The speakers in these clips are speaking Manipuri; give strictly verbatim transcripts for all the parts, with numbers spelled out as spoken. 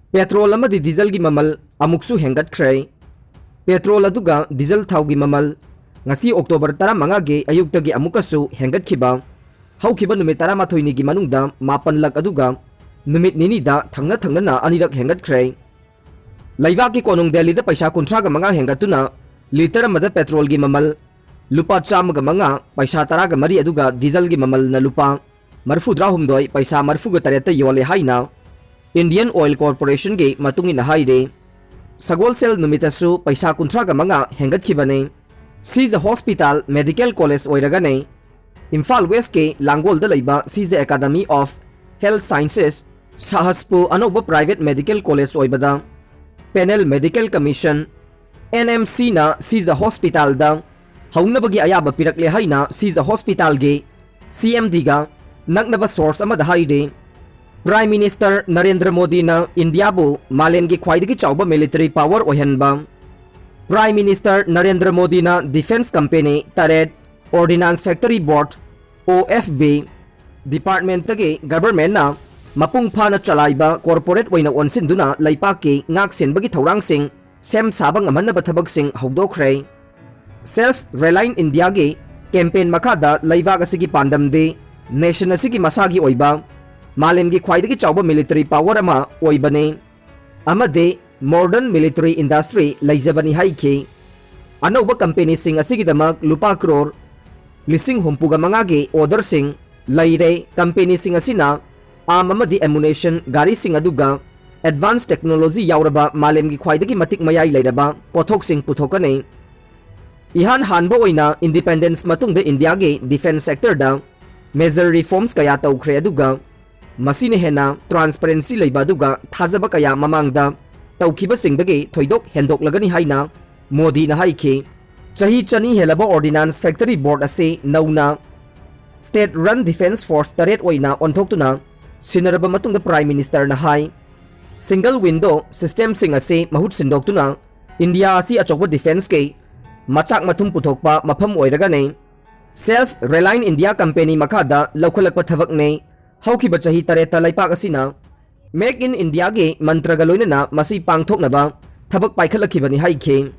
ꯄꯦꯇ꯭ꯔꯣꯜ ꯑꯃꯗꯤ ꯗꯤꯖꯜꯒꯤ ꯃꯃꯜ ꯑꯃꯨꯛꯁꯨ ꯍꯦꯟꯒꯠꯈ꯭ꯔꯦ꯫ ꯄꯦꯇ꯭ꯔꯣꯜ ꯑꯗꯨꯒ ꯗꯤꯖꯜ ꯊꯥꯎꯒꯤ ꯃꯃꯜ ꯉꯁꯤ ꯑꯣꯛꯇꯣꯕꯔ ꯇꯔꯥꯃꯉꯥꯒꯤ ꯑꯌꯨꯛꯇꯒꯤ ꯑꯃꯨꯛꯀꯁꯨ ꯍꯦꯟꯒꯠꯈꯤꯕ ꯍꯧꯈꯤꯕ ꯅꯨꯃꯤꯠ ꯇꯔꯥꯃꯥꯊꯣꯏꯅꯤꯒꯤ ꯃꯅꯨꯡꯗ ꯃꯥꯄꯜꯂꯛ ꯑꯗꯨꯒ ꯅꯨꯃꯤꯠ ꯅꯤꯅꯤꯗ ꯊꯪꯅ ꯊꯪꯅꯅ ꯑꯅꯤꯔꯛ ꯍꯦꯟꯒꯠꯈ꯭ꯔꯦ꯫ ꯂꯩꯕꯥꯛꯀꯤ ꯀꯣꯅꯨꯡ ꯗꯦꯜꯂꯤꯗ ꯄꯩꯁꯥ ꯀꯨꯟꯊ꯭ꯔꯥꯒ ꯃꯉꯥ ꯍꯦꯟꯒꯠꯇꯨꯅ ꯂꯤꯇꯔ ꯑꯃꯗ ꯄꯦꯇ꯭ꯔꯣꯜꯒꯤ ꯃꯃꯜ ꯂꯨꯄꯥ ꯆꯥꯝꯃꯒ ꯃꯉꯥ ꯄꯩꯁꯥ ꯇꯔꯥꯒ ꯃꯔꯤ ꯑꯗꯨꯒ ꯗꯤꯖꯜꯒꯤ ꯃꯃꯜꯅ ꯂꯨꯄꯥ ꯃꯔꯤꯐꯨꯇꯔꯥꯍꯨꯝꯗꯣꯏ ꯄꯩꯁꯥ ꯃꯔꯤꯐꯨꯒ ꯇꯔꯦꯠꯇ ꯌꯣꯜꯂꯦ ꯍꯥꯏꯅ Indian Oil Corporationꯒꯤ ꯃꯇꯨꯡ ꯏꯟꯅ ꯍꯥꯏꯔꯤ꯫ ꯁꯒꯣꯜꯁꯦꯜ ꯅꯨꯃꯤꯠꯇꯁꯨ ꯄꯩꯁꯥ ꯀꯨꯟꯊ꯭ꯔꯥꯒ ꯃꯉꯥ ꯍꯦꯟꯒꯠꯈꯤꯕꯅꯤ꯫ ꯁꯤꯖ ꯍꯣꯁꯄꯤꯇꯥꯜ ꯃꯦꯗꯤꯀꯦꯜ ꯀꯣꯂꯦꯖ ꯑꯣꯏꯔꯒꯅꯤ꯫ ꯏꯝꯐꯥꯜ ꯋꯦꯁꯀꯤ ꯂꯥꯡꯒꯣꯜꯗ ꯂꯩꯕ ꯁꯤꯖ Academy of Health Sciences ꯁꯥꯍꯁꯄꯨ ꯑꯅꯧꯕ ꯄ꯭ꯔꯥꯏꯚꯦꯠ ꯃꯦꯗꯤꯀꯦꯜ ꯀꯣꯂꯦꯖ ꯑꯣꯏꯕꯗ ꯄꯦꯅꯦꯜ ꯃꯦꯗꯤꯀꯦꯜ ꯀꯃꯤꯁꯟ, NMCꯅ ꯁꯤꯖ ꯍꯣꯁꯄꯤꯇꯥꯜꯗ ꯍꯧꯅꯕꯒꯤ ꯑꯌꯥꯕ ꯄꯤꯔꯛꯂꯦ ꯍꯥꯏꯅ ꯁꯤꯖ ꯍꯣꯁꯄꯤꯇꯥꯜꯒꯤ CMDꯒ ꯅꯛꯅꯕ ꯁꯣꯔꯁ ꯑꯃꯗ ꯍꯥꯏꯔꯤ꯫ ꯄ꯭ꯔꯥꯏꯝ ꯃꯤꯅꯤꯁꯇꯔ ꯅꯔꯦꯟꯗ꯭ꯔ ꯃꯣꯗꯤꯅ ꯏꯟꯗꯤꯌꯥꯕꯨ ꯃꯥꯂꯦꯝꯒꯤ ꯈ꯭ꯋꯥꯏꯗꯒꯤ ꯆꯥꯎꯕ ꯃꯤꯂꯤꯇꯔꯤ ꯄꯥꯋꯔ ꯑꯣꯏꯍꯟꯕ꯫ ꯄ꯭ꯔꯥꯏꯝ ꯃꯤꯅꯤꯁꯇꯔ ꯅꯔꯦꯟꯗ꯭ꯔ ꯃꯣꯗꯤꯅ ꯗꯤꯐꯦꯟꯁ ꯀꯝꯄꯦꯅꯤ ꯇꯔꯦꯠ, Ordnance Factory Board, OFB, ꯗꯤꯄꯥꯔꯠꯃꯦꯟꯇꯒꯤ ꯒꯚꯔꯟꯃꯦꯟꯠꯅ ꯃꯄꯨꯡ ꯐꯥꯅ ꯆꯂꯥꯏꯕ ꯀꯣꯔꯄꯣꯔꯦꯠ ꯑꯣꯏꯅ ꯑꯣꯟꯁꯤꯟꯗꯨꯅ ꯂꯩꯄꯥꯛꯀꯤ ꯉꯥꯛ ꯁꯦꯟꯕꯒꯤ ꯊꯧꯔꯥꯡꯁꯤꯡ ꯁꯦꯝ ꯁꯥꯕ ꯉꯝꯍꯟꯅꯕ ꯊꯕꯛꯁꯤꯡ ꯍꯧꯗꯣꯛꯈ꯭ꯔꯦ꯫ Self Reliant Indiaꯒꯤ ꯀꯦꯝꯄꯦꯟ ꯃꯈꯥꯗ ꯂꯩꯕꯥꯛ ꯑꯁꯤꯒꯤ ꯄꯥꯟꯗꯝꯗꯤ ꯅꯦꯁꯟ ꯑꯁꯤꯒꯤ ꯃꯁꯥꯒꯤ ꯑꯣꯏꯕ ꯃꯥꯂꯦꯝꯒꯤ ꯈ꯭ꯋꯥꯏꯗꯒꯤ ꯆꯥꯎꯕ ꯃꯤꯂꯤꯇꯔꯤ ꯄꯥꯋꯔ ꯑꯃ ꯑꯣꯏꯕꯅꯤ ꯑꯃꯗꯤ ꯃꯣꯗꯔꯟ ꯃꯤꯂꯤꯇꯔꯤ ꯏꯟꯗꯁꯇ꯭ꯔꯤ ꯂꯩꯖꯕꯅꯤ ꯍꯥꯏꯈꯤ꯫ ꯑꯅꯧꯕ ꯀꯝꯄꯦꯅꯤꯁꯤꯡ ꯑꯁꯤꯒꯤꯗꯃꯛ ꯂꯨꯄꯥ ꯀ꯭ꯔꯣꯔ ꯂꯤꯁꯤꯡ ꯍꯨꯝꯐꯨꯒ ꯃꯉꯥꯒꯤ ꯑꯣꯔꯗꯔꯁꯤꯡ ꯂꯩꯔꯦ꯫ ꯀꯝꯄꯦꯅꯤꯁꯤꯡ ꯑꯁꯤꯅ ꯑꯥꯔꯝ ꯑꯃꯗꯤ ꯑꯦꯃꯨꯅꯦꯁꯟ, ꯒꯥꯔꯤꯁꯤꯡ ꯑꯗꯨꯒ ꯑꯦꯗꯚꯥꯟꯁ ꯇꯦꯛꯅꯣꯂꯣꯖꯤ ꯌꯥꯎꯔꯕ ꯃꯥꯂꯦꯝꯒꯤ ꯈ꯭ꯋꯥꯏꯗꯒꯤ ꯃꯇꯤꯛ ꯃꯌꯥꯏ ꯂꯩꯔꯕ ꯄꯣꯠꯊꯣꯛꯁꯤꯡ ꯄꯨꯊꯣꯛꯀꯅꯤ꯫ ꯏꯍꯥꯟ ꯍꯥꯟꯕ ꯑꯣꯏꯅ ꯏꯟꯗꯤꯄꯦꯟꯗꯦꯟꯁ ꯃꯇꯨꯡꯗ ꯏꯟꯗꯤꯌꯥꯒꯤ ꯗꯤꯐꯦꯟꯁ ꯁꯦꯛꯇꯔꯗ ꯃꯦꯖꯔ ꯔꯤꯐꯣꯔꯝꯁ ꯀꯌꯥ ꯇꯧꯈ꯭ꯔꯦ, ꯑꯗꯨꯒ ꯃꯁꯤꯅ ꯍꯦꯟꯅ ꯇ꯭ꯔꯥꯟꯁꯄꯔꯦꯟꯁꯤ ꯂꯩꯕ ꯑꯗꯨꯒ ꯊꯥꯖꯕ ꯀꯌꯥ ꯃꯃꯥꯡꯗ ꯇꯧꯈꯤꯕꯁꯤꯡꯗꯒꯤ ꯊꯣꯏꯗꯣꯛ ꯍꯦꯟꯗꯣꯛꯂꯒꯅꯤ ꯍꯥꯏꯅ ꯃꯣꯗꯤꯅ ꯍꯥꯏꯈꯤ꯫ ꯆꯍꯤ ꯆꯅꯤ ꯍꯦꯜꯂꯕ Ordnance Factory Board ꯑꯁꯤ ꯅꯧꯅ state run defence force ꯇꯔꯦꯠ ꯑꯣꯏꯅ ꯑꯣꯟꯊꯣꯛꯇꯨꯅ ꯁꯤꯟꯅꯔꯕ ꯃꯇꯨꯡꯗ ꯄ꯭ꯔꯥꯏꯝ ꯃꯤꯅꯤꯁꯇꯔꯅ ꯍꯥꯏ, ꯁꯤꯡꯒꯜ ꯋꯤꯟꯗꯣ ꯁꯤꯁꯇꯦꯝꯁꯤꯡ ꯑꯁꯤ ꯃꯍꯨꯠ ꯁꯤꯟꯗꯣꯛꯇꯨꯅ ꯏꯟꯗꯤꯌꯥ ꯑꯁꯤ ꯑꯆꯧꯕ ꯗꯤꯐꯦꯟꯁꯀꯤ ꯃꯆꯥꯛ ꯃꯊꯨꯝ ꯄꯨꯊꯣꯛꯄ ꯃꯐꯝ ꯑꯣꯏꯔꯒꯅꯤ꯫ Self Reliant India ꯀꯝꯄꯦꯅꯤ ꯃꯈꯥꯗ ꯂꯧꯈꯠꯂꯛꯄ ꯊꯕꯛꯅꯤ꯫ ꯍꯧꯈꯤꯕ ꯆꯍꯤ ꯇꯔꯦꯠꯇ ꯂꯩꯄꯥꯛ ꯑꯁꯤꯅ Make in Indiaꯒꯤ ꯃꯟꯇ꯭ꯔꯒ ꯂꯣꯏꯅꯅ ꯃꯁꯤ ꯄꯥꯡꯊꯣꯛꯅꯕ ꯊꯕꯛ ꯄꯥꯏꯈꯠꯂꯛꯈꯤꯕꯅꯤ ꯍꯥꯏꯈꯤ꯫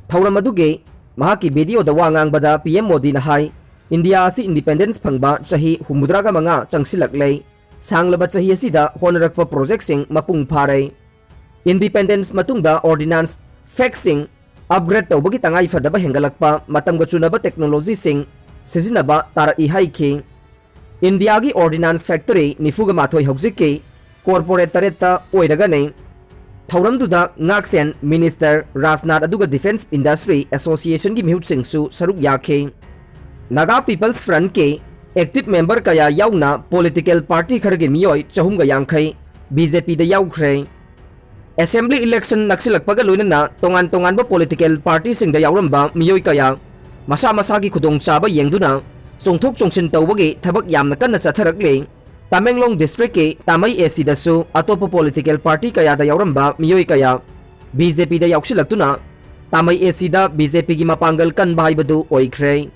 ꯊꯧꯔꯝ ꯑꯗꯨꯒꯤ ꯃꯍꯥꯛꯀꯤ videoꯗ ꯋꯥ ꯉꯥꯡꯕꯗ P M ꯃꯣꯗꯤꯅ ꯍꯥꯏ, ꯏꯟꯗꯤꯌꯥ ꯑꯁꯤ independence ꯐꯪꯕ ꯆꯍꯤ ꯍꯨꯝꯐꯨꯇꯔꯥꯒ ꯃꯉꯥ ꯆꯪꯁꯤꯜꯂꯛꯂꯦ꯫ ꯁꯥꯡꯂꯕ ꯆꯍꯤ ꯑꯁꯤꯗ ꯍꯣꯠꯅꯔꯛꯄ projectꯁꯤꯡ ꯃꯄꯨꯡ ꯐꯥꯔꯦ꯫ Independence ꯃꯇꯨꯡꯗ ordnance factꯁꯤꯡ upgrade ꯇꯧꯕꯒꯤ ꯇꯉꯥꯏ ꯐꯗꯕ ꯍꯦꯟꯒꯠꯂꯛꯄ, ꯃꯇꯝꯒ ꯆꯨꯅꯕ technologyꯁꯤꯡ ꯁꯤꯖꯤꯟꯅꯕ ꯇꯥꯔꯛꯏ ꯍꯥꯏꯈꯤ꯫ ꯏꯟꯗꯤꯌꯥꯒꯤ ordnance factory ꯅꯤꯐꯨꯒ ꯃꯥꯊꯣꯏ ꯍꯧꯖꯤꯛꯀꯤ corporate ꯇꯔꯦꯠꯇ ꯑꯣꯏꯔꯒꯅꯤ꯫ ꯊꯧꯔꯝꯗꯨꯗ ꯉꯥꯛꯁꯦꯟ minister ꯔꯥꯖꯅꯥꯊ ꯑꯗꯨꯒ Defence Industry Associationꯒꯤ ꯃꯤꯍꯨꯠꯁꯤꯡꯁꯨ ꯁꯔꯨꯛ ꯌꯥꯈꯤ꯫ Naga People's Frontꯀꯤ active member ꯀꯌꯥ ꯌꯥꯎꯅ political party ꯈꯔꯒꯤ ꯃꯤꯑꯣꯏ ꯆꯍꯨꯝꯒ ꯌꯥꯡꯈꯩ BJPꯗ ꯌꯥꯎꯈ꯭ꯔꯦ꯫ Assembly election ꯅꯛꯁꯤꯜꯂꯛꯄꯒ ꯂꯣꯏꯅꯅ ꯇꯣꯉꯥꯟ ꯇꯣꯉꯥꯟꯕ political partyꯁꯤꯡꯗ ꯌꯥꯎꯔꯝꯕ ꯃꯤꯑꯣꯏ ꯀꯌꯥ ꯃꯁꯥ ꯃꯁꯥꯒꯤ ꯈꯨꯗꯣꯡꯆꯥꯕ ꯌꯦꯡꯗꯨꯅ ꯆꯣꯡꯊꯣꯛ ꯆꯣꯡꯁꯤꯟ ꯇꯧꯕꯒꯤ ꯊꯕꯛ ꯌꯥꯝꯅ ꯀꯟꯅ ꯆꯠꯊꯔꯛꯂꯤ꯫ ꯇꯃꯦꯡꯂꯣꯡ districtꯀꯤ ꯇꯥꯃꯩ ACꯗꯁꯨ ꯑꯇꯣꯞꯄ political party ꯀꯌꯥꯗ ꯌꯥꯎꯔꯝꯕ ꯃꯤꯑꯣꯏ ꯀꯌꯥ BJPꯗ ꯌꯥꯎꯁꯤꯜꯂꯛꯇꯨꯅ ꯇꯥꯃꯩ ACꯗ BJPꯒꯤ ꯃꯄꯥꯡꯒꯜ ꯀꯟꯕ ꯍꯥꯏꯕꯗꯨ ꯑꯣꯏꯈ꯭ꯔꯦ꯫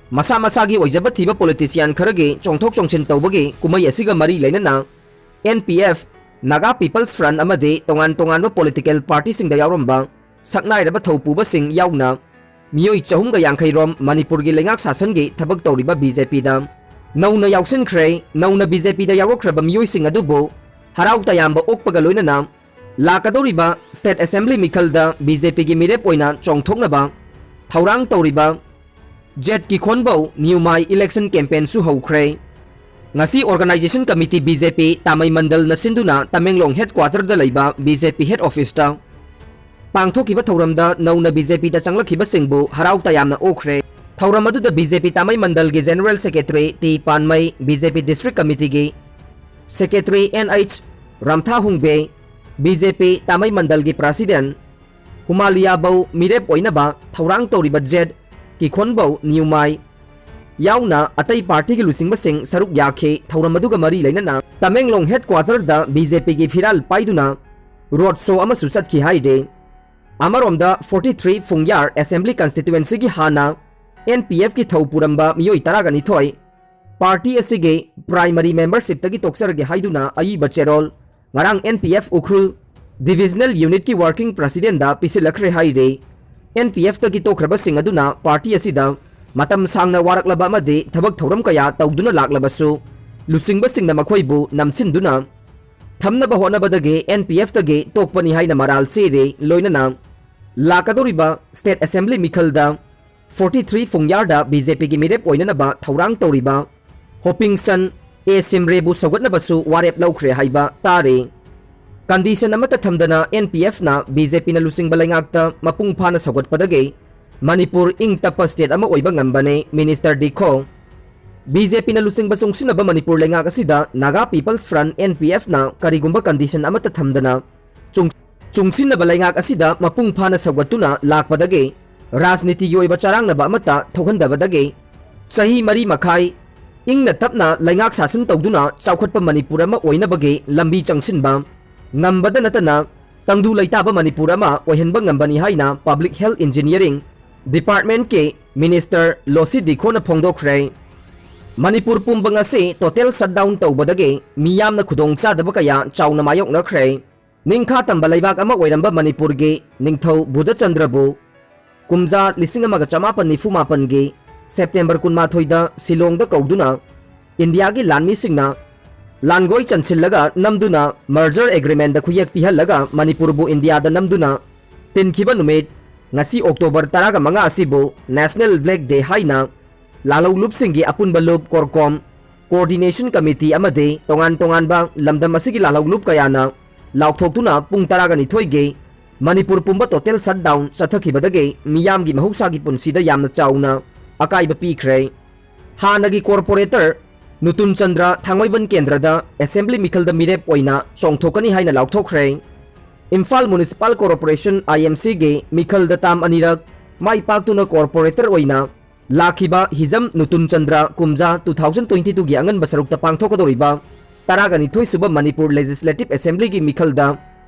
ꯃꯁꯥ ꯃꯁꯥꯒꯤ ꯑꯣꯏꯖꯕ ꯊꯤꯕ politician ꯈꯔꯒꯤ ꯆꯣꯡꯊꯣꯛ ꯆꯣꯡꯁꯤꯟ ꯇꯧꯕꯒꯤ ꯀꯨꯝꯍꯩ ꯑꯁꯤꯒ ꯃꯔꯤ ꯂꯩꯅꯅ N P F, Naga People's Front ꯑꯃꯗꯤ ꯇꯣꯉꯥꯟ ꯇꯣꯉꯥꯟꯕ political partyꯁꯤꯡꯗ ꯌꯥꯎꯔꯝꯕ ꯁꯛꯅꯥꯏꯔꯕ ꯊꯧꯄꯨꯕꯁꯤꯡ ꯌꯥꯎꯅ ꯃꯤꯑꯣꯏ ꯆꯍꯨꯝꯒ ꯌꯥꯡꯈꯩ ꯔꯣꯝ ꯃꯅꯤꯄꯨꯔꯒꯤ ꯂꯩꯉꯥꯛ ꯁꯥꯁꯟꯒꯤ ꯊꯕꯛ ꯇꯧꯔꯤꯕ BJPꯗ ꯅꯧꯅ ꯌꯥꯎꯁꯤꯟꯈ꯭ꯔꯦ꯫ ꯅꯧꯅ BJPꯗ ꯌꯥꯎꯔꯛꯈ꯭ꯔꯕ ꯃꯤꯑꯣꯏꯁꯤꯡ ꯑꯗꯨꯕꯨ ꯍꯔꯥꯎ ꯇꯌꯥꯝꯕ ꯑꯣꯛꯄꯒ ꯂꯣꯏꯅꯅ ꯂꯥꯛꯀꯗꯧꯔꯤꯕ State Assembly ꯃꯤꯈꯜꯗ BJPꯒꯤ ꯃꯤꯔꯦꯞ ꯑꯣꯏꯅ ꯆꯣꯡꯊꯣꯛꯅꯕ ꯊꯧꯔꯥꯡ ꯇꯧꯔꯤꯕ ꯖꯦꯠ ꯀꯤꯈꯣꯟꯕꯧ ꯅ꯭ꯌꯨꯃꯥꯏ election campaignꯁꯨ ꯍꯧꯈ꯭ꯔꯦ꯫ ꯉꯁꯤ Organisation Committee BJP ꯇꯥꯃꯩ ꯃꯟꯗꯜꯅ ꯁꯤꯟꯗꯨꯅ ꯇꯃꯦꯡꯂꯣꯡ headquarterꯗ ꯂꯩꯕ BJP head officeꯇ ꯄꯥꯡꯊꯣꯛꯈꯤꯕ ꯊꯧꯔꯝꯗ ꯅꯧꯅ BJPꯗ ꯆꯪꯂꯛꯈꯤꯕꯁꯤꯡꯕꯨ ꯍꯔꯥꯎ ꯇꯌꯥꯝꯅ ꯑꯣꯛꯈ꯭ꯔꯦ꯫ ꯊꯧꯔꯝ ꯑꯗꯨꯗ BJP ꯇꯥꯃꯩ ꯃꯟꯗꯜꯒꯤ General Secretary T Panmei, BJP District Committeeꯒꯤ Secretary N H ꯔꯝꯊꯥꯍꯨꯡꯕꯦ, BJP ꯇꯥꯃꯩ ꯃꯟꯗꯜꯒꯤ President ꯍꯨꯃꯥꯂꯤꯌꯥꯕꯧ ꯃꯤꯔꯦꯞ ꯑꯣꯏꯅꯕ ꯊꯧꯔꯥꯡ ꯇꯧꯔꯤꯕ ꯖꯦꯠ ꯀꯤꯈꯣꯟꯕꯧ ꯅ꯭ꯌꯨꯃꯥꯏ ꯌꯥꯎꯅ ꯑꯇꯩ partyꯒꯤ ꯂꯨꯆꯤꯡꯕꯁꯤꯡ ꯁꯔꯨꯛ ꯌꯥꯈꯤ꯫ ꯊꯧꯔꯝ ꯑꯗꯨꯒ ꯃꯔꯤ ꯂꯩꯅꯅ ꯇꯃꯦꯡꯂꯣꯡ headquarterꯗ BJPꯒꯤ ꯐꯤꯔꯥꯜ ꯄꯥꯏꯗꯨꯅ road show ꯑꯃꯁꯨ ꯆꯠꯈꯤ ꯍꯥꯏꯔꯤ꯫ ꯑꯃꯔꯣꯝꯗ forty three ꯐꯨꯡꯌꯥꯔ Assembly Constituencyꯒꯤ ꯍꯥꯟꯅ N P Fꯀꯤ ꯊꯧ ꯄꯨꯔꯝꯕ ꯃꯤꯑꯣꯏ ꯇꯔꯥꯒ ꯅꯤꯊꯣꯏ party ꯑꯁꯤꯒꯤ primary membershipꯇꯒꯤ ꯇꯣꯛꯆꯔꯒꯦ ꯍꯥꯏꯗꯨꯅ ꯑꯏꯕ ꯆꯦꯔꯣꯜ ꯉꯔꯥꯡ N P F Ukhrul Divisional Unitꯀꯤ Working Presidentꯗ ꯄꯤꯁꯤꯜꯂꯛꯈ꯭ꯔꯦ ꯍꯥꯏꯔꯦ꯫ N P Fꯇꯒꯤ ꯇꯣꯛꯈ꯭ꯔꯕꯁꯤꯡ ꯑꯗꯨꯅ party ꯑꯁꯤꯗ ꯃꯇꯝ ꯁꯥꯡꯅ ꯋꯥꯔꯛꯂꯕ ꯑꯃꯗꯤ ꯊꯕꯛ ꯊꯧꯔꯝ ꯀꯌꯥ ꯇꯧꯗꯨꯅ ꯂꯥꯛꯂꯕꯁꯨ, ꯂꯨꯆꯤꯡꯕꯁꯤꯡꯅ ꯃꯈꯣꯏꯕꯨ ꯅꯝꯁꯤꯟꯗꯨꯅ ꯊꯝꯅꯕ ꯍꯣꯠꯅꯕꯗꯒꯤ N P Fꯇꯒꯤ ꯇꯣꯛꯄꯅꯤ ꯍꯥꯏꯅ ꯃꯔꯥꯜ ꯁꯤꯔꯦ꯫ ꯂꯣꯏꯅꯅ ꯂꯥꯛꯀꯗꯧꯔꯤꯕ State Assembly ꯃꯤꯈꯜꯗ forty three ꯐꯨꯡꯌꯥꯔꯗ B J Pꯒꯤ ꯃꯤꯔꯦꯞ ꯑꯣꯏꯅꯅꯕ ꯊꯧꯔꯥꯡ ꯇꯧꯔꯤꯕ Hopingson A Simreꯕꯨ ꯁꯧꯒꯠꯅꯕꯁꯨ ꯋꯥꯔꯦꯞ ꯂꯧꯈ꯭ꯔꯦ ꯍꯥꯏꯕ ꯇꯥꯔꯦ꯫ Condition ꯑꯃꯠꯇ ꯊꯝꯗꯅ N P Fꯅ B J Pꯅ ꯂꯨꯆꯤꯡꯕ ꯂꯩꯉꯥꯛꯇ ꯃꯄꯨꯡ ꯐꯥꯅ ꯁꯧꯒꯠꯄꯗꯒꯤ ꯃꯅꯤꯄꯨꯔ ꯏꯪ ꯇꯞꯄ state ꯑꯃ ꯑꯣꯏꯕ ꯉꯝꯕꯅꯦ, Minister ꯗꯤꯈꯣ꯫ B J Pꯅ ꯂꯨꯆꯤꯡꯕ ꯆꯨꯡꯁꯤꯟꯅꯕ ꯃꯅꯤꯄꯨꯔ ꯂꯩꯉꯥꯛ ꯑꯁꯤꯗ Naga People's Front, N P Fꯅ ꯀꯔꯤꯒꯨꯝꯕ condition ꯑꯃꯠꯇ ꯊꯝꯗꯅ ꯆꯨꯡ-, ꯆꯨꯡꯁꯤꯟꯅꯕ ꯂꯩꯉꯥꯛ ꯑꯁꯤꯗ ꯃꯄꯨꯡ ꯐꯥꯅ ꯁꯧꯒꯠꯇꯨꯅ ꯂꯥꯛꯄꯗꯒꯤ ꯔꯥꯖꯅꯤꯇꯤꯒꯤ ꯑꯣꯏꯕ ꯆꯔꯥꯡꯅꯕ ꯑꯃꯠꯇ ꯊꯣꯛꯍꯟꯗꯕꯗꯒꯤ ꯆꯍꯤ ꯃꯔꯤ ꯃꯈꯥꯏ ꯏꯪꯅ ꯇꯞꯅ ꯂꯩꯉꯥꯛ ꯁꯥꯁꯟ ꯇꯧꯗꯨꯅ ꯆꯥꯎꯈꯠꯄ ꯃꯅꯤꯄꯨꯔ ꯑꯃ ꯑꯣꯏꯅꯕꯒꯤ ꯂꯝꯕꯤ ꯆꯪꯁꯤꯟꯕ ꯉꯝꯕꯗ ꯅꯠꯇꯅ ꯇꯪꯗꯨ ꯂꯩꯇꯥꯕ ꯃꯅꯤꯄꯨꯔ ꯑꯃ ꯑꯣꯏꯍꯟꯕ ꯉꯝꯕꯅꯤ ꯍꯥꯏꯅ Public Health Engineering Departmentꯀꯤ Minister ꯂꯣꯁꯤ ꯗꯤꯈꯣꯅ ꯐꯣꯡꯗꯣꯛꯈ꯭ꯔꯦ꯫ Manipur ꯄꯨꯝꯕ ꯉꯁꯤ total shutdown ꯇꯧꯕꯗꯒꯤ ꯃꯤꯌꯥꯝꯅ ꯈꯨꯗꯣꯡꯆꯥꯗꯕ ꯀꯌꯥ ꯆꯥꯎꯅ ꯃꯥꯌꯣꯛꯅꯈ꯭ꯔꯦ꯫ ꯅꯤꯡꯈꯥ ꯇꯝꯕ ꯂꯩꯕꯥꯛ ꯑꯃ ꯑꯣꯏꯔꯝꯕ ꯃꯅꯤꯄꯨꯔꯒꯤ ꯅꯤꯡꯊꯧ ꯕꯨꯙꯆꯟꯗ꯭ꯔꯕꯨ ꯀꯨꯝꯖꯥ ꯂꯤꯁꯤꯡ ꯑꯃꯒ ꯆꯃꯥꯄꯟ ꯅꯤꯐꯨ ꯃꯥꯄꯟꯒꯤ September ꯀꯨꯟꯃꯥꯊꯣꯏꯗ ꯁꯤꯂꯣꯡꯗ ꯀꯧꯗꯨꯅ ꯏꯟꯗꯤꯌꯥꯒꯤ ꯂꯥꯟꯃꯤꯁꯤꯡꯅ ꯂꯥꯟꯒꯣꯏ ꯆꯟꯁꯤꯜꯂꯒ ꯅꯝꯗꯨꯅ merger agreementꯗ ꯈꯨꯌꯦꯛ ꯄꯤꯍꯜꯂꯒ ꯃꯅꯤꯄꯨꯔꯕꯨ ꯏꯟꯗꯤꯌꯥꯗ ꯅꯝꯗꯨꯅ ꯇꯤꯟꯈꯤꯕ ꯅꯨꯃꯤꯠ ꯉꯁꯤ October ꯇꯔꯥꯒ ꯃꯉꯥ ꯑꯁꯤꯕꯨ National Black Day ꯍꯥꯏꯅ ꯂꯥꯜꯍꯧꯂꯨꯞꯁꯤꯡꯒꯤ ꯑꯄꯨꯟꯕ ꯂꯨꯞ, CORCOM, Coordination Committee ꯑꯃꯗꯤ ꯇꯣꯉꯥꯟ ꯇꯣꯉꯥꯟꯕ ꯂꯝꯗꯝ ꯑꯁꯤꯒꯤ ꯂꯥꯜꯍꯧꯂꯨꯞ ꯀꯌꯥꯅ ꯂꯥꯎꯊꯣꯛꯇꯨꯅ ꯄꯨꯡ ꯇꯔꯥꯒ ꯅꯤꯊꯣꯏꯒꯤ ꯃꯅꯤꯄꯨꯔ ꯄꯨꯝꯕ total shutdown ꯆꯠꯊꯈꯤꯕꯗꯒꯤ ꯃꯤꯌꯥꯝꯒꯤ ꯃꯍꯧꯁꯥꯒꯤ ꯄꯨꯟꯁꯤꯗ ꯌꯥꯝꯅ ꯆꯥꯎꯅ ꯑꯀꯥꯏꯕ ꯄꯤꯈ꯭ꯔꯦ꯫ ꯍꯥꯟꯅꯒꯤ corporator ꯅꯨꯇꯨꯟ ꯆꯟꯗ꯭ꯔ ꯊꯥꯡꯃꯩꯕꯟ ꯀꯦꯟꯗ꯭ꯔꯗ assembly ꯃꯤꯈꯜꯗ ꯃꯤꯔꯦꯞ ꯑꯣꯏꯅ ꯆꯣꯡꯊꯣꯛꯀꯅꯤ ꯍꯥꯏꯅ ꯂꯥꯎꯊꯣꯛꯈ꯭ꯔꯦ꯫ Imphal Municipal Corporation, I M Cꯒꯤ ꯃꯤꯈꯜꯗ term ꯑꯅꯤꯔꯛ ꯃꯥꯏ ꯄꯥꯛꯇꯨꯅ corporator ꯑꯣꯏꯅ ꯂꯥꯛꯈꯤꯕ ꯍꯤꯖꯝ ꯅꯨꯇꯨꯟ ꯆꯟꯗ꯭ꯔ ꯀꯨꯝꯖꯥ two thousand twenty twoꯒꯤ ꯑꯉꯟꯕ ꯁꯔꯨꯛꯇ ꯄꯥꯡꯊꯣꯛꯀꯗꯧꯔꯤꯕ ꯇꯔꯥꯒ ꯅꯤꯊꯣꯏ ꯁꯨꯕ ꯃꯅꯤꯄꯨꯔ Legislative Assemblyꯒꯤ ꯃꯤꯈꯜꯗ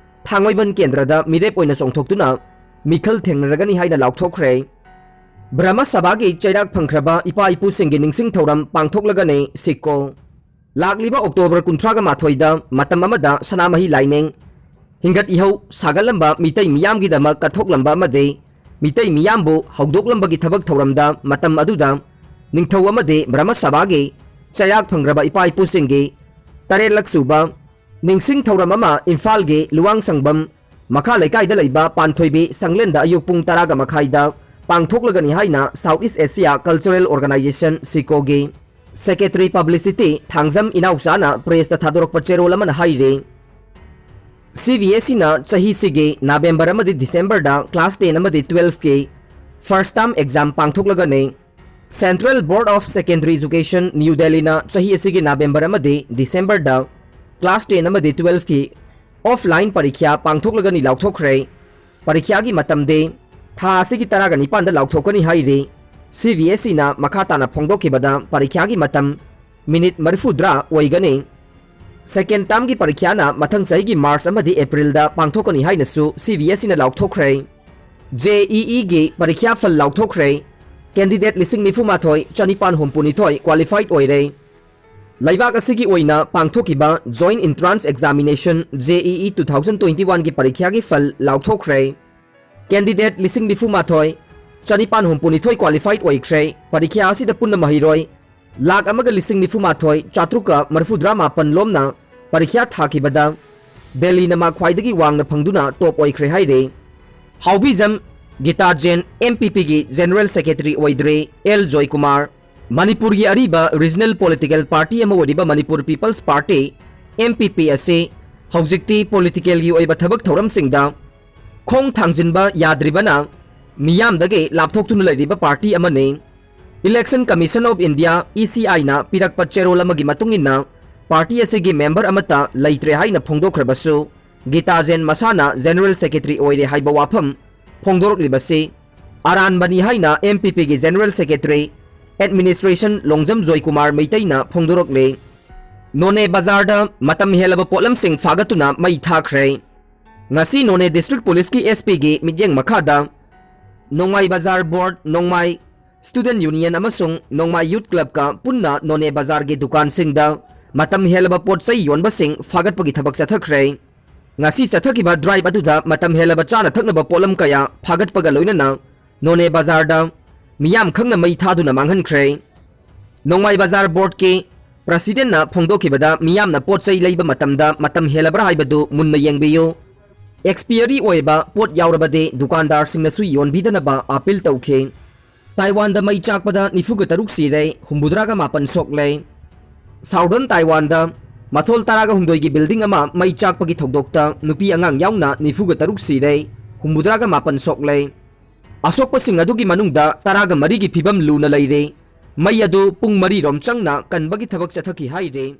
ꯊꯥꯡꯃꯩꯕꯟ ꯀꯦꯟꯗ꯭ꯔꯗ ꯃꯤꯔꯦꯞ ꯑꯣꯏꯅ ꯆꯣꯡꯊꯣꯛꯇꯨꯅ ꯃꯤꯈꯜ ꯊꯦꯡꯅꯔꯒꯅꯤ ꯍꯥꯏꯅ ꯂꯥꯎꯊꯣꯛꯈ꯭ꯔꯦ꯫ ꯕ꯭ꯔꯍꯃ ꯁꯚꯥꯒꯤ ꯆꯩꯔꯥꯛ ꯐꯪꯈ꯭ꯔꯕ ꯏꯄꯥ ꯏꯄꯨꯁꯤꯡꯒꯤ ꯅꯤꯡꯁꯤꯡ ꯊꯧꯔꯝ ꯄꯥꯡꯊꯣꯛꯂꯒꯅꯤ ꯁꯤꯀꯣ꯫ ꯂꯥꯛꯂꯤꯕ ꯑꯣꯛꯇꯣꯕꯔ ꯀꯨꯟꯊ꯭ꯔꯥꯒ ꯃꯥꯊꯣꯏꯗ ꯃꯇꯝ ꯑꯃꯗ ꯁꯅꯥꯃꯍꯤ ꯂꯥꯏꯅꯤꯡ ꯍꯤꯡꯒꯠ ꯏꯍꯧ ꯁꯥꯒꯠꯂꯝꯕ ꯃꯤꯇꯩ ꯃꯤꯌꯥꯝꯒꯤꯗꯃꯛ ꯀꯠꯊꯣꯛꯂꯝꯕ ꯑꯃꯗꯤ ꯃꯤꯇꯩ ꯃꯤꯌꯥꯝꯕꯨ ꯍꯧꯗꯣꯛꯂꯝꯕꯒꯤ ꯊꯕꯛ ꯊꯧꯔꯝꯗ ꯃꯇꯝ ꯑꯗꯨꯗ ꯅꯤꯡꯊꯧ ꯑꯃꯗꯤ ꯕ꯭ꯔꯍꯃ ꯁꯚꯥꯒꯤ ꯆꯩꯔꯥꯛ ꯐꯪꯈ꯭ꯔꯕ ꯏꯄꯥ ꯏꯄꯨꯁꯤꯡꯒꯤ ꯇꯔꯦꯠꯂꯛ ꯁꯨꯕ ꯅꯤꯡꯁꯤꯡ ꯊꯧꯔꯝ ꯑꯃ ꯏꯝꯐꯥꯜꯒꯤ ꯂꯨꯋꯥꯡ ꯁꯪꯕꯝ ꯃꯈꯥ ꯂꯩꯀꯥꯏꯗ ꯂꯩꯕ ꯄꯥꯟꯊꯣꯏꯕꯤ ꯁꯪꯂꯦꯟꯗ ꯑꯌꯨꯛ ꯄꯨꯡ ꯇꯔꯥꯒ ꯃꯈꯥꯏꯗ ꯄꯥꯡꯊꯣꯛꯂꯒꯅꯤ ꯍꯥꯏꯅ South East Asia Cultural Organization, ꯁꯤꯀꯣꯒꯤ Secretary Publicity Thangjam ꯏꯅꯥꯎꯆꯥꯅ ꯄ꯭ꯔꯦꯁꯇ ꯊꯥꯗꯣꯔꯛꯄ ꯆꯦꯔꯣꯜ ꯑꯃꯅ ꯍꯥꯏꯔꯤ꯫ ꯁꯤ ꯕꯤ ꯑꯦꯁ ꯏꯅ ꯆꯍꯤꯁꯤꯒꯤ ꯅꯕꯦꯝꯕꯔ ꯑꯃꯗꯤ ꯗꯤꯁꯦꯝꯕꯔꯗ ꯀ꯭ꯂꯥꯁ ꯇꯦꯟ ꯑꯃꯗꯤ ꯇꯨꯋꯦꯜꯐꯀꯤ ꯐꯥꯔꯁ ꯇꯥꯔꯝ ꯑꯦꯛꯖꯥꯝ ꯄꯥꯡꯊꯣꯛꯂꯒꯅꯤ꯫ Central Board of Secondary Education, new ꯗꯦꯜꯂꯤꯅ ꯆꯍꯤ ꯑꯁꯤꯒꯤ ꯅꯕꯦꯝꯕꯔ ꯑꯃꯗꯤ ꯗꯤꯁꯦꯝꯕꯔꯗ ꯀ꯭ꯂꯥꯁ ꯇꯦꯟ ꯑꯃꯗꯤ ꯇꯨꯋꯦꯜꯐꯀꯤ ꯑꯣꯐꯂꯥꯏꯟ ꯄꯔꯤꯈ꯭ꯌꯥ ꯄꯥꯡꯊꯣꯛꯂꯒꯅꯤ ꯂꯥꯎꯊꯣꯛꯈ꯭ꯔꯦ꯫ ꯄꯔꯤꯈ꯭ꯌꯥꯒꯤ ꯃꯇꯝꯗꯤ ꯊꯥ ꯑꯁꯤꯒꯤ ꯇꯔꯥꯒ ꯅꯤꯄꯥꯟꯗ ꯂꯥꯎꯊꯣꯛꯀꯅꯤ ꯍꯥꯏꯔꯤ꯫ ꯁꯤ ꯕꯤ ꯑꯦꯁ ꯏꯅ ꯃꯈꯥ ꯇꯥꯅ ꯐꯣꯡꯗꯣꯛꯈꯤꯕꯗ ꯄꯔꯤꯈ꯭ꯌꯥꯒꯤ ꯃꯇꯝ ꯃꯤꯅꯤꯠ ꯃꯔꯤꯐꯨꯇꯔꯥ ꯑꯣꯏꯒꯅꯤ꯫ ꯁꯦꯀꯦꯟ ꯇꯥꯔꯝꯒꯤ ꯄꯔꯤꯈ꯭ꯌꯥꯅ ꯃꯊꯪ ꯆꯍꯤꯒꯤ ꯃꯥꯔꯆ ꯑꯃꯗꯤ ꯑꯦꯄ꯭ꯔꯤꯜꯗ ꯄꯥꯡꯊꯣꯛꯀꯅꯤ ꯍꯥꯏꯅꯁꯨ ꯁꯤ ꯕꯤ ꯑꯦꯁ ꯏꯅ ꯂꯥꯎꯊꯣꯛꯈ꯭ꯔꯦ꯫ ꯖꯦ ꯏ ꯏꯒꯤ ꯄꯔꯤꯈ꯭ꯌꯥ ꯐꯜ ꯂꯥꯎꯊꯣꯛꯈ꯭ꯔꯦ꯫ ꯀꯦꯟꯗꯤꯗꯦꯠ ꯂꯤꯁꯤꯡ ꯅꯤꯐꯨ ꯃꯥꯊꯣꯏ ꯆꯅꯤꯄꯥꯟ ꯍꯨꯝꯐꯨ ꯅꯤꯊꯣꯏ ꯀ꯭ꯋꯥꯂꯤꯐꯥꯏꯗ ꯑꯣꯏꯔꯦ꯫ ꯂꯩꯕꯥꯛ ꯑꯁꯤꯒꯤ ꯑꯣꯏꯅ ꯄꯥꯡꯊꯣꯛꯈꯤꯕ Joint Entrance Examination, J E E, two thousand twenty oneꯒꯤ ꯄꯔꯤꯈ꯭ꯌꯥꯒꯤ ꯐꯜ ꯂꯥꯎꯊꯣꯛꯈ꯭ꯔꯦ꯫ ꯀꯦꯟꯗꯤꯗꯦꯠ ꯂꯤꯁꯤꯡ ꯅꯤꯐꯨ ꯃꯥꯊꯣꯏ ꯆꯅꯤꯄꯥꯟ ꯍꯨꯝꯐꯨ ꯅꯤꯊꯣꯏ ꯀ꯭ꯋꯥꯂꯤꯐꯥꯏꯗ ꯑꯣꯏꯈ꯭ꯔꯦ꯫ ꯄꯔꯤꯈ꯭ꯌꯥ ꯑꯁꯤꯗ ꯄꯨꯟꯅ ꯃꯍꯩꯔꯣꯏ ꯂꯥꯈ ꯑꯃꯒ ꯂꯤꯁꯤꯡ ꯅꯤꯐꯨ ꯃꯥꯊꯣꯏ ꯆꯥꯇ꯭ꯔꯨꯛꯀ ꯃꯔꯤꯐꯨꯇꯔꯥ ꯃꯥꯄꯟ ꯂꯣꯝꯅ ꯄꯔꯤꯈ꯭ꯌꯥ ꯊꯥꯈꯤꯕꯗ ꯗꯦꯜꯂꯤꯅ ꯃꯥ ꯈ꯭ꯋꯥꯏꯗꯒꯤ ꯋꯥꯡꯅ ꯐꯪꯗꯨꯅ ꯇꯣꯞ ꯑꯣꯏꯈ꯭ꯔꯦ ꯍꯥꯏꯔꯦ꯫ ꯍꯥꯎꯕꯤꯖꯝ ꯒꯤꯇꯥ ꯖꯦꯟ ꯑꯦꯝ ꯄꯤ ꯄꯤꯒꯤ ꯖꯦꯅꯔꯦꯜ ꯁꯦꯀ꯭ꯔꯦꯇꯔꯤ ꯑꯣꯏꯗ꯭ꯔꯦ꯫ ꯑꯦꯜ ꯖꯣꯏꯀꯨꯃꯥꯔ꯫ ꯃꯅꯤꯄꯨꯔꯒꯤ ꯑꯔꯤꯕ ꯔꯤꯖꯅꯦꯜ ꯄꯣꯂꯤꯇꯤꯀꯦꯜ ꯄꯥꯔꯇꯤ ꯑꯃ ꯑꯣꯏꯔꯤꯕ Manipur people's party, M P P, ꯑꯁꯤ ꯍꯧꯖꯤꯛꯇꯤ ꯄꯣꯂꯤꯇꯤꯀꯦꯜꯒꯤ ꯑꯣꯏꯕ ꯊꯕꯛ ꯊꯧꯔꯝꯁꯤꯡꯗ ꯈꯣꯡ ꯊꯥꯡꯖꯤꯟꯕ ꯌꯥꯗ꯭ꯔꯤꯕꯅ ꯃꯤꯌꯥꯝꯗꯒꯤ ꯂꯥꯞꯊꯣꯛꯇꯨꯅ ꯂꯩꯔꯤꯕ ꯄꯥꯔꯇꯤ ꯑꯃꯅꯤ꯫ Election Commission of India, E ꯁꯤ ꯑꯥꯏꯅ ꯄꯤꯔꯛꯄ ꯆꯦꯔꯣꯜ ꯑꯃꯒꯤ ꯃꯇꯨꯡ ꯏꯟꯅ ꯄꯥꯔꯇꯤ ꯑꯁꯤꯒꯤ ꯃꯦꯝꯕꯔ ꯑꯃꯠꯇ ꯂꯩꯇ꯭ꯔꯦ ꯍꯥꯏꯅ ꯐꯣꯡꯗꯣꯛꯈ꯭ꯔꯕꯁꯨ, ꯒꯤꯇꯥ ꯖꯦꯟ ꯃꯁꯥꯅ ꯖꯦꯅꯔꯦꯜ ꯁꯦꯀ꯭ꯔꯦꯇꯔꯤ ꯑꯣꯏꯔꯦ ꯍꯥꯏꯕ ꯋꯥꯐꯝ ꯐꯣꯡꯗꯣꯔꯛꯂꯤꯕꯁꯤ ꯑꯔꯥꯟꯕꯅꯤ ꯍꯥꯏꯅ ꯑꯦꯝ ꯄꯤ ꯄꯤꯒꯤ general secretary administration Longjam Joykumar ꯃꯩꯇꯩꯅ ꯐꯣꯡꯗꯣꯔꯛꯂꯤ꯫ ꯅꯣꯅꯦ ꯕꯖꯥꯔꯗ ꯃꯇꯝ ꯍꯦꯜꯂꯕ ꯄꯣꯠꯂꯝꯁꯤꯡ ꯐꯥꯒꯠꯇꯨꯅ ꯃꯩ ꯊꯥꯈ꯭ꯔꯦ꯫ ꯉꯁꯤ ꯅꯣꯅꯦ ꯗꯤꯁꯇ꯭ꯔꯤꯛ ꯄꯨꯂꯤꯁꯀꯤ ꯑꯦꯁ ꯄꯤꯒꯤ ꯃꯤꯠꯌꯦꯡ ꯃꯈꯥꯗ ꯅꯣꯡꯃꯥꯏ ꯕꯖꯥꯔ ꯕꯣꯔꯗ, ꯅꯣꯡꯃꯥꯏ ꯁ꯭ꯇꯨꯗꯦꯟꯠ ꯌꯨꯅꯤꯌꯟ ꯑꯃꯁꯨꯡ ꯅꯣꯡꯃꯥꯏ ꯌꯨꯊ ꯀ꯭ꯂꯕꯀ ꯄꯨꯟꯅ ꯅꯣꯅꯦ ꯕꯖꯥꯔꯒꯤ ꯗꯨꯀꯥꯟꯁꯤꯡꯗ ꯃꯇꯝ ꯍꯦꯜꯂꯕ ꯄꯣꯠ ꯆꯩ ꯌꯣꯟꯕꯁꯤꯡ ꯐꯥꯒꯠꯄꯒꯤ ꯊꯕꯛ ꯆꯠꯊꯈ꯭ꯔꯦ꯫ ꯉꯁꯤ ꯆꯠꯊꯈꯤꯕ drive ꯑꯗꯨꯗ ꯃꯇꯝ ꯍꯦꯜꯂꯕ ꯆꯥꯅ ꯊꯛꯅꯕ ꯄꯣꯠꯂꯝ ꯀꯌꯥ ꯐꯥꯒꯠꯄꯒ ꯂꯣꯏꯅꯅ ꯅꯣꯅꯦ ꯕꯖꯥꯔꯗ ꯃꯤꯌꯥꯝ ꯈꯪꯅ ꯃꯩ ꯊꯥꯗꯨꯅ ꯃꯥꯡꯍꯟꯈ꯭ꯔꯦ꯫ ꯅꯣꯡꯃꯥꯏ ꯕꯖꯥꯔ ꯕꯣꯔꯗꯀꯤ ꯄ꯭ꯔꯁꯤꯗꯦꯟꯅ ꯐꯣꯡꯗꯣꯛꯈꯤꯕꯗ, ꯃꯤꯌꯥꯝꯅ ꯄꯣꯠ ꯆꯩ ꯂꯩꯕ ꯃꯇꯝꯗ ꯃꯇꯝ ꯍꯦꯜꯂꯕ꯭ꯔꯥ ꯍꯥꯏꯕꯗꯨ ꯃꯨꯟꯅ ꯌꯦꯡꯕꯤꯌꯨ꯫ Expiry ꯑꯣꯏꯕ ꯄꯣꯠ ꯌꯥꯎꯔꯕꯗꯤ ꯗꯨꯀꯥꯟꯗꯥꯔꯁꯤꯡꯅꯁꯨ ꯌꯣꯟꯕꯤꯗꯅꯕ appeal ꯇꯧꯈꯤ꯫ ꯇꯥꯏꯋꯥꯟꯗ ꯃꯩ ꯆꯥꯛꯄꯗ ꯅꯤꯐꯨꯒ ꯇꯔꯨꯛ ꯁꯤꯔꯦ, ꯍꯨꯝꯐꯨꯇꯔꯥꯒ ꯃꯥꯄꯟ ꯁꯣꯛꯂꯦ꯫ Southern ꯇꯥꯏꯋꯥꯟꯗ ꯃꯊꯣꯜ ꯇꯔꯥꯒ ꯍꯨꯝꯗꯣꯏꯒꯤ building ꯑꯃ ꯃꯩ ꯆꯥꯛꯄꯒꯤ ꯊꯧꯗꯣꯛꯇ ꯅꯨꯄꯤ ꯑꯉꯥꯡ ꯌꯥꯎꯅ ꯅꯤꯐꯨꯒ ꯇꯔꯨꯛ ꯁꯤꯔꯦ, ꯍꯨꯝꯐꯨꯇꯔꯥꯒ ꯃꯥꯄꯟ ꯁꯣꯛꯂꯦ꯫ ꯑꯁꯣꯛꯄꯁꯤꯡ ꯑꯗꯨꯒꯤ ꯃꯅꯨꯡꯗ ꯇꯔꯥꯒ ꯃꯔꯤꯒꯤ ꯐꯤꯕꯝ ꯂꯨꯅ ꯂꯩꯔꯦ꯫ ꯃꯩ ꯑꯗꯨ ꯄꯨꯡ ꯃꯔꯤ ꯔꯣꯝ ꯆꯪꯅ ꯀꯟꯕꯒꯤ ꯊꯕꯛ ꯆꯠꯊꯈꯤ ꯍꯥꯏꯔꯦ꯫